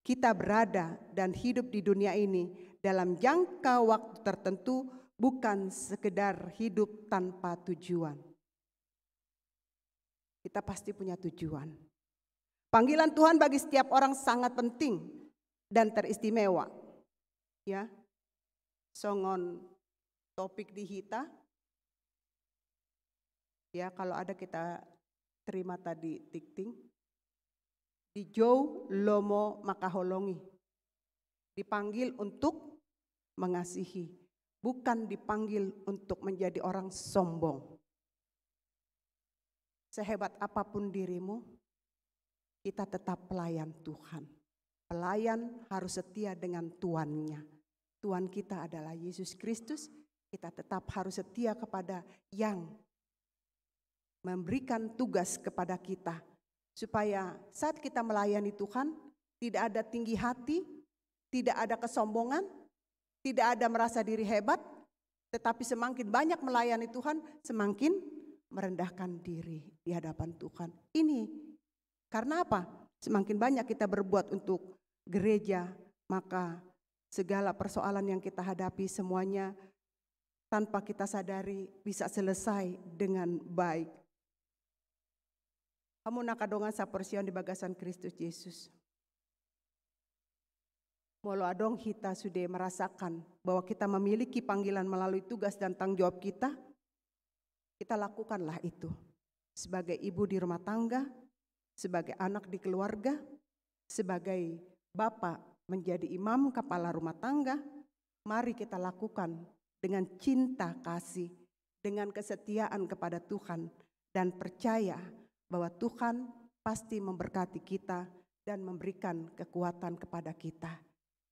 "Kita berada dan hidup di dunia ini dalam jangka waktu tertentu, bukan sekedar hidup tanpa tujuan." Kita pasti punya tujuan. Panggilan Tuhan bagi setiap orang sangat penting dan teristimewa. Ya. Songon topik di hita. Ya, kalau ada kita terima tadi tikting. Dijou lomo mangkaholongi. Dipanggil untuk mengasihi, bukan dipanggil untuk menjadi orang sombong. Sehebat apapun dirimu, kita tetap pelayan Tuhan. Pelayan harus setia dengan tuannya. Tuan kita adalah Yesus Kristus, kita tetap harus setia kepada yang memberikan tugas kepada kita, supaya saat kita melayani Tuhan, tidak ada tinggi hati, tidak ada kesombongan, tidak ada merasa diri hebat, tetapi semakin banyak melayani Tuhan, semakin merendahkan diri di hadapan Tuhan. Ini karena apa? Semakin banyak kita berbuat untuk gereja, maka segala persoalan yang kita hadapi semuanya tanpa kita sadari bisa selesai dengan baik. Hamu na angka dongan saporseaon di bagasan Kristus Yesus. Molo adong hita sude merasakan bahwa kita memiliki panggilan melalui tugas dan tanggung jawab kita, kita lakukanlah itu. sebagai ibu di rumah tangga, sebagai anak di keluarga, sebagai bapa menjadi imam kepala rumah tangga, mari kita lakukan dengan cinta kasih, dengan kesetiaan kepada Tuhan, dan percaya bahwa Tuhan pasti memberkati kita dan memberikan kekuatan kepada kita.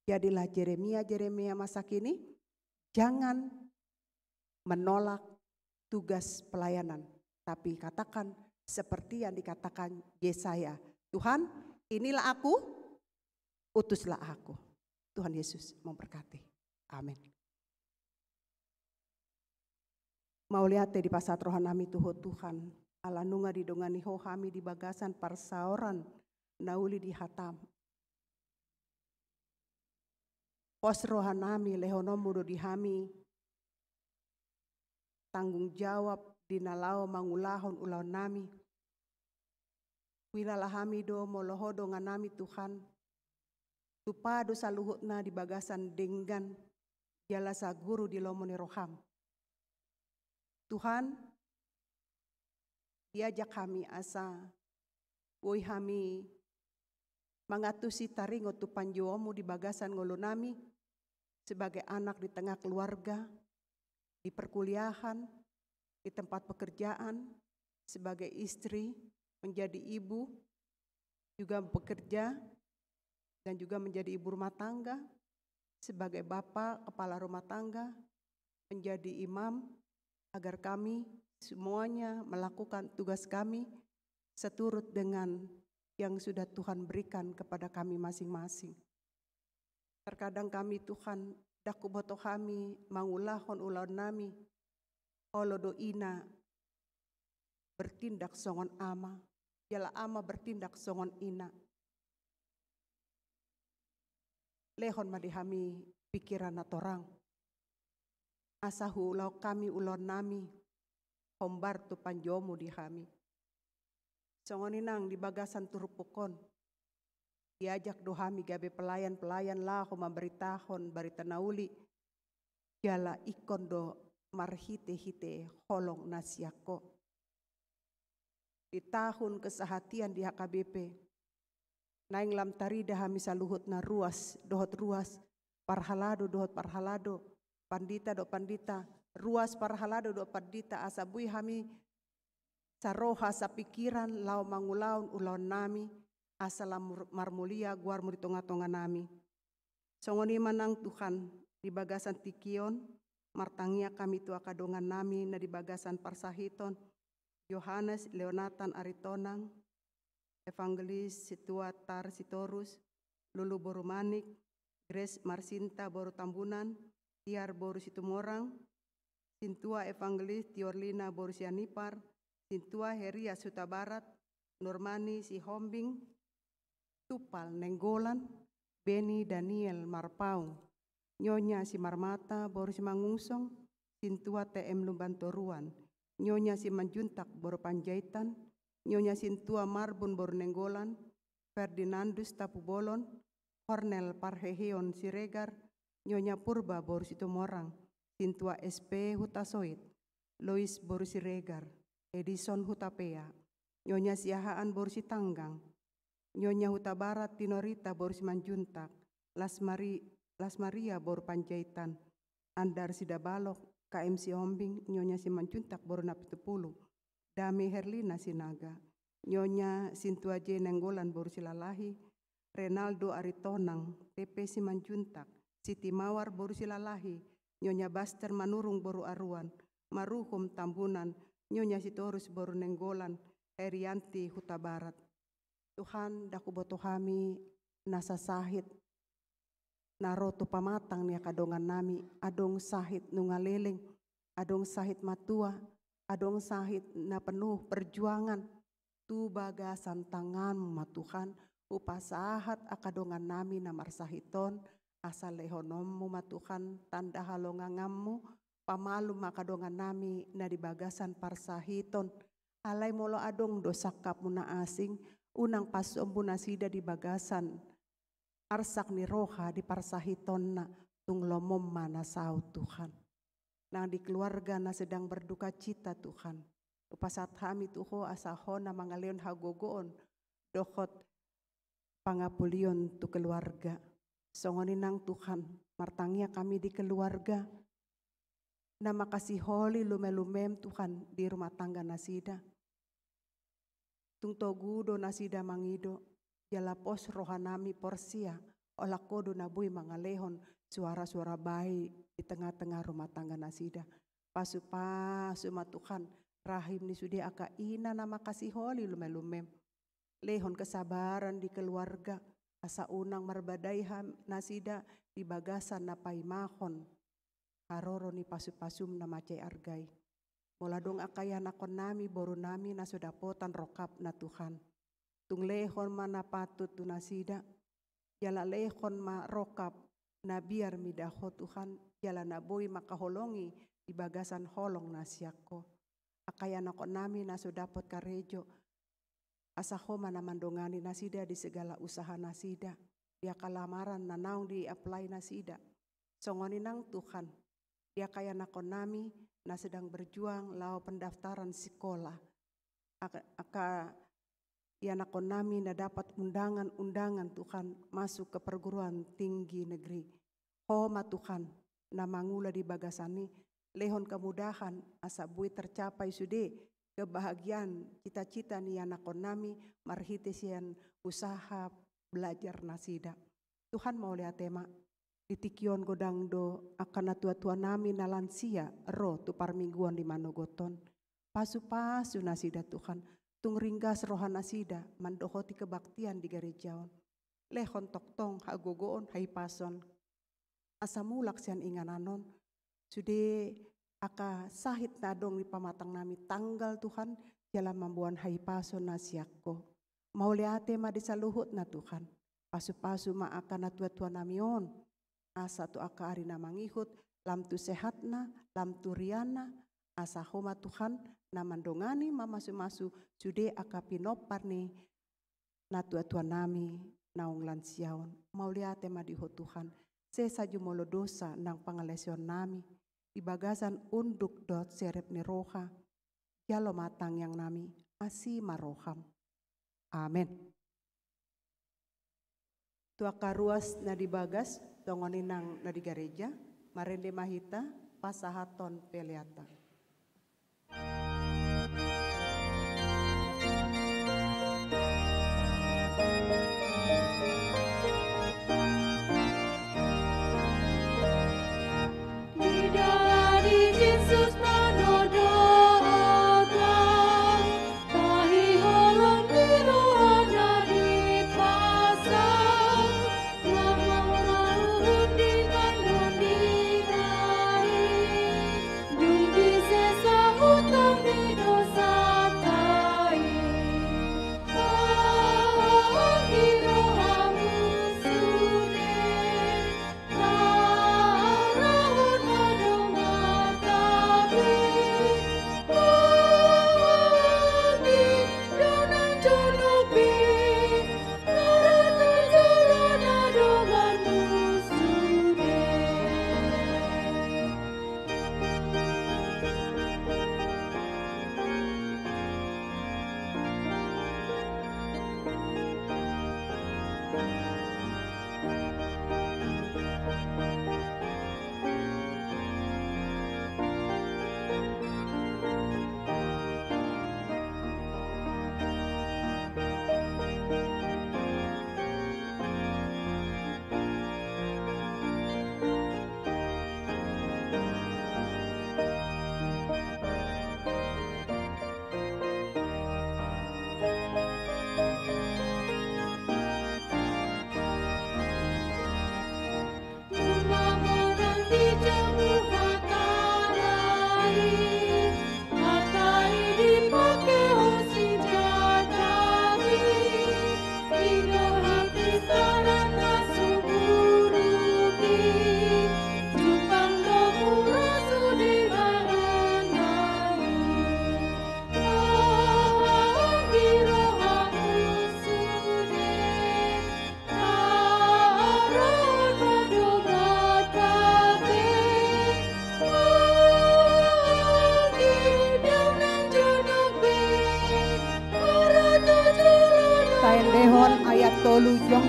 Jadilah Yeremia-Yeremia masa kini, jangan menolak tugas pelayanan, tapi katakan seperti yang dikatakan Yesaya, "Tuhan, inilah aku, utuslah aku." Tuhan Yesus memberkati. Amin. Mauliate dipasahat roha nami tu Ho Tuhan, ala nunga didongani Ho hami di bagasan parsaoran na uli di hataM. Pos roha nami, lehononMu do di hami tanggung jawab di na laho mangulahon ulaon nami. Huilala hami do molo Ho dongan nami, Tuhan, tupa do saluhutna di bagasan denggan jala saguru di lomo ni rohaM. Tuhan, diajak hami asa boi hami mangantusi taringot tu panjouonMu di bagasan ngolu nami, sebagai anak di tengah keluarga, di perkuliahan, di tempat pekerjaan, sebagai istri, menjadi ibu, juga bekerja, dan juga menjadi ibu rumah tangga, sebagai bapa kepala rumah tangga, menjadi imam, agar kami semuanya melakukan tugas kami seturut dengan yang sudah Tuhan berikan kepada kami masing-masing. Terkadang kami, Tuhan, ndang huboto hami mangulahon ulaon nami, olo do ina bertindak songon ama, jala ama bertindak songon ina. Lehon ma di hami pikiran na torang, asa huulahon hami ulaon nami hombar tu panjouonMu di hami. Songon i nang di bagasan turpuk on, diajak do hami gabe pelayan-pelayan laho mambaritahon barita na uli, jala ingkon do marhite-hite holong na sian Ho. Di tahun kesehatian di H K B P, naeng lam tarida hami saluhutna, ruas dohot ruas, parhalado dohot parhalado, pandita dohot pandita, ruas parhalado dohot pandita, asa boi hami saroha sapikiran laho mangulahon ulaon nami, asa lam mur-, marmulia goarMu di tonga-tonga nami. Songon i ma nang, Tuhan, di bagasan tingki on, martangiang hami tu angka dongan nami na di bagasan parsahiton, Johannes Leonatan Aritonang, Evangelis Sintua Tar Sitorus, Lulu boru Manik, Grace Marsinta boru Tambunan, Tiar boru Situmorang, Sintua Evangelis Tiorlina boru Sianipar, Sintua Herias Hutabarat, Normani Sihombing, Tupal Nainggolan, Beni Daniel Marpaung, Nyonya Simarmata boru Simangunsong, Sintua T M Lumban Toruan, Nyonya Simanjuntak boru Panjaitan, Nyonya Sintua Marbun boru Nainggolan, Ferdinandus Tapubolon, Kornel Parheheon Siregar, Nyonya Purba boru Situmorang, Sintua S P Hutasoit, Lois boru Siregar, Edison Hutapea, Nyonya Siahaan boru Sitanggang, Nyonya Hutabarat Tinorita boru Simanjuntak, Las Mari-, Las Maria boru Panjaitan, Andar Sidabalok, K M Sihombing, Nyonya Simanjuntak boru Napitupulu, Dame Herlina Sinaga, Nyonya Sintua J Nainggolan boru Silalahi, Renaldo Aritonang, T P Simanjuntak, Siti Mawar boru Silalahi, Nyonya Baster Manurung boru Aruan, Maruhum Tambunan, Nyonya Sitorus boru Nainggolan, Herianti Hutabarat. Tuhan, ndang huboto hami nasa sahit na ro tu pamatang ni angka dongan nami, adong sahit nunga leleng, adong sahit matua, adong sahit na penuh perjuangan. Tu bagasan tanganMu ma, Tuhan, hupasahat angka dongan nami na marsahit on, asa lehononMu ma, Tuhan, tanda halonganganMu, pamalum ma angka dongan nami na di bagasan parsahiton. Alai molo adong do sangkapmu na asing, unang pasombu nasida di bagasan arsak ni roha di parsahitonna, tung lomoM ma na saut, Tuhan. Nang di keluarga na sedang berduka cita, Tuhan, Hupasahat hami tu Ho asa Ho na mangalehon hagogoon dohot pangapulion tu keluarga. Songon i nang Tuhan, martangiang hami di keluarga na mangkasiholi lume-lumem Tuhan di rumah tangga nasida. Tung togu do nasida mangido, jala pos rohanami porsea, olat Ho do na boi mangalehon suara-suara baik di tengah-tengah rumah tangga nasida. Pasu-pasu ma Tuhan, rahim ni sude angka ina na mangkasiholi lume-lumem. Lehon kesabaran di keluarga, asa unang marbadai ha nasida di bagasan na paimahon haroro ni pasu-pasum na mansai arga i. Molo adong angka ianakhonnami, borunami na so dapotan rongkapna Tuhan, tung lehon ma na patut tu nasida, jala lehon ma rongkap na biar mida Ho Tuhan, jala na boi mangkaholongi di bagasan holong na sian Ho. Angka ianakhonnami na so dapot karejo, asa Ho ma na mandongani nasida di segala usaha nasida, di angka lamaran na naung di-apply nasida. Songon i nang Tuhan, di angka ianakhonnami na sedang berjuang laho pendaftaran sikola, angka, angka ianakhonnami na dapat undangan-undangan Tuhan masuk ke perguruan tinggi negeri. Ho ma Tuhan na mangula di bagasan i, lehon kemudahan asa boi tercapai sude kebahagiaan cita-cita ni ianakhonnami marhite sian usaha belajar nasida. Tuhan, mauliate ma, di tingki on godang do angka natua-tuanami na lansia ro tu parmingguon di manogot on. Pasu-pasu nasida Tuhan, tung ringgas roha nasida mandohoti kebaktian di gareja on. Lehon tongtong hagogoon, hahipason, asa mulak sian inganan on sude angka sahit na adong di pamatangnami, tanggal Tuhan, jala mamboan hahipason na sian Ho. Mauliate ma di saluhutna Tuhan. Pasu-pasu ma angka natua-tuanami on, asa tu angka ari na mangihut, lam tu sehatna, lam tu riana, asa Ho ma Tuhan na mandongani, mamasu-masu sude angka pinompar ni natua-tuanami naung lansia on. Mauliate ma di Ho Tuhan, sesa jumolo dosa nang pangalaosionnami, di bagasan unduk dohot serep ni roha, jalo ma tangiangnami, asi ma roham. Amen. Tu angka ruas na di bagas, songon i nang na di gareja, marende ma hita pasahathon peleanta. Di dalan ni Jesus panodotan, tahi holong ni rohana dipasang, lam maruhut di tano ni nari, dung di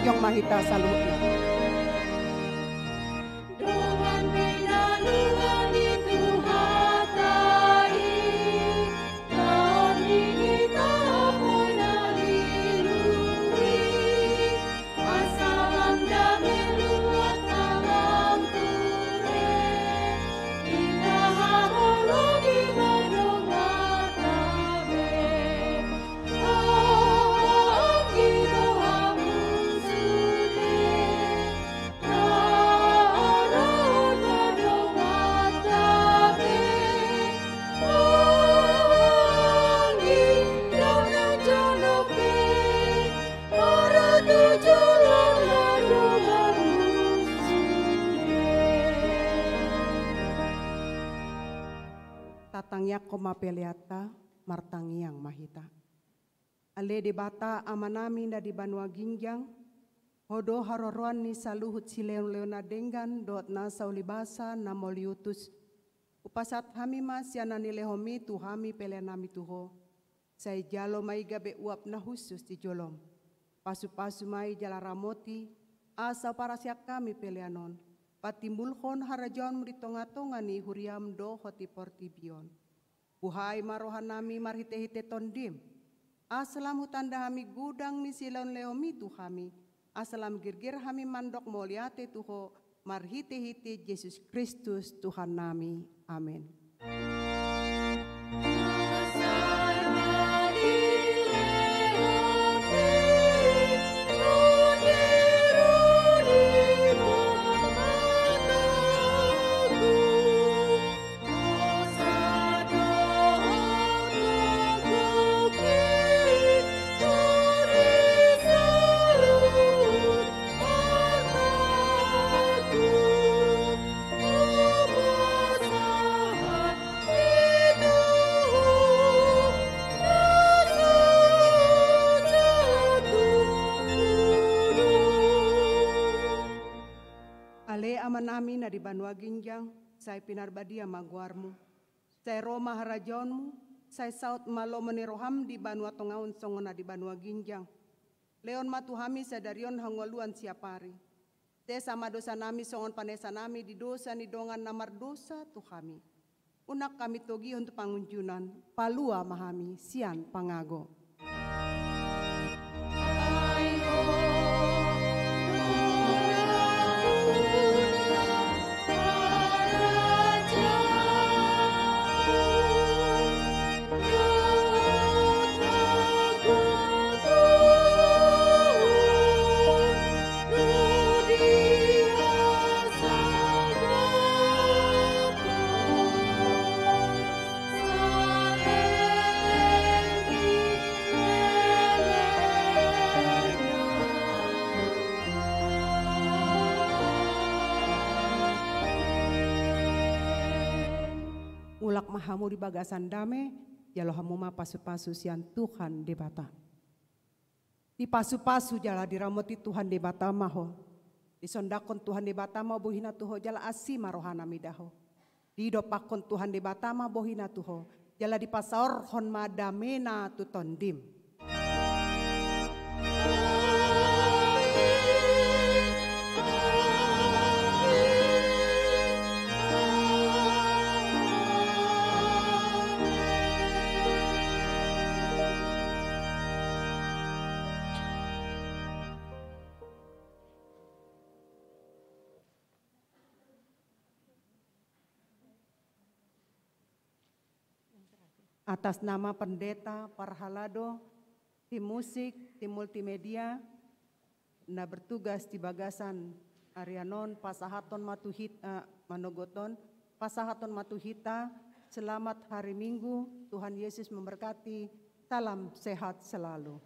Jongjong ma hita saluhutna. Dongan pinaluan ni Tuhanta i, laho ni hita pinaluan i, asa lam dame luat na lam ture, inna haholongi ma donganta be. Tatangiangkon ma peleanta, martangiang ma hita. Ale Debata Amanami na di banua ginjang, Ho do haroroan ni saluhut silehonlehon na denggan dohot nasa ulibasa na mauliutus. Hupasahat hami ma sian na nilehonMi tu hami peleanNami tu Ho. Sai jalo ma i gabe uap na hushus di joloM. Pasupasu ma i jala ramoti, asa huparsiap hami pelean on patimbulhon harajaonMu di tongatonga ni huriaM dohot di portibi on. Buhai ma rohanami marhitehite TondiM, asa lam hutanda hami godang ni silehonlehonMi tu hami, asa lam girgir hami mandok mauliate tu Ho marhitehite Jesus Kristus Tuhannami. Amen. Ale Amanami na di banua ginjang, sai pinarbadia ma goarMu. Sai ro ma harajaonMu, sai saut ma lomo ni rohaM di banua tonga on songon na di banua ginjang. Lehon ma tu hami sadari on hangoluan siapari. Sesa ma dosanami songon panesanami di dosa ni dongan na mardosa tu hami. Unang hami togihon tu pangunjunan, palua ma hami sian pangago. Mulak ma hamu di bagasan dame, jalo hamu ma pasupasu sian Tuhan Debata. Dipasupasu jala diramoti Tuhan Debata ma ho. Disondangkon Tuhan Debata ma bohiNa tu ho jala asi ma rohaNa mida ho. Didompakkon Tuhan Debata ma bohiNa tu ho jala dipasaorhon ma dameNa tu tondim. Atas nama pendeta, parhalado, tim musik, tim multimedia, na bertugas di bagasan arian on, pasahathon ma tu hita, eh, manogot on, pasahathon ma tu hita, selamat hari Minggu, Tuhan Yesus memberkati, salam sehat selalu.